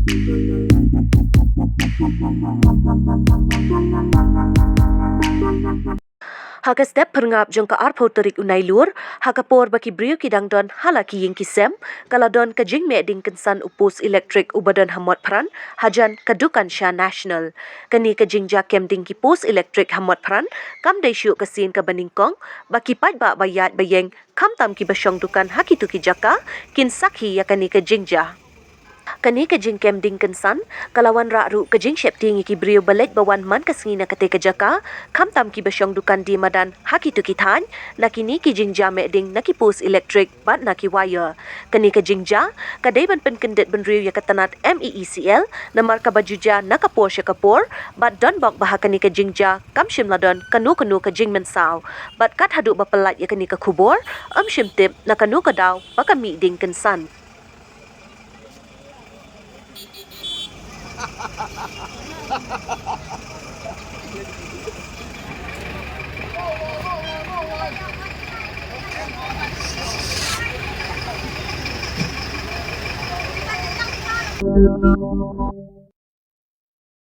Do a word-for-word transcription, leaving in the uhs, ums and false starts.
Ha ka step phyrngap jong ka arphew tarik u Nailur, ha ka por ba ki briew ki dang don ha la ki ïing ki sem, ka la don ka jingmeh ding kynsan u post elektrik uba don ha Motphran, hajan ka dukan sha National. Kane ka jingjia kem ding ki post elektrik ha Motphran, kam dei shuh ka sien kaba nyngkong, ba ki paidbah ba ïaid ba ïeng, khamtam kiba shong dukan ha kito ki jaka, kin sakhi ïa kane ka jingjia. Kane ka jingkem ding kynsan, ka la wanrah ruh ka jingsheptieng ïa ki briew ba leit ba wan man ka sngi na katei ka jaka, khamtam kiba shong dukan die madan ha kito ki thaiñ, na kine ki jingjia meh ding na ki post elektrik bad na ki wire. Kane ka jingjia, ka dei ban pynkyndit bynriew ïa ka tnat M E E C L, namar kaba ju jia na ka por sha ka por, bad don bok ba ha kane ka jingjia, kam shym la don kano kano ka jingmynsaw. Bad kat haduh ba pyllait ïa kane ka khubor, ym shym tip na kano ka daw ba ka mih ding kynsan.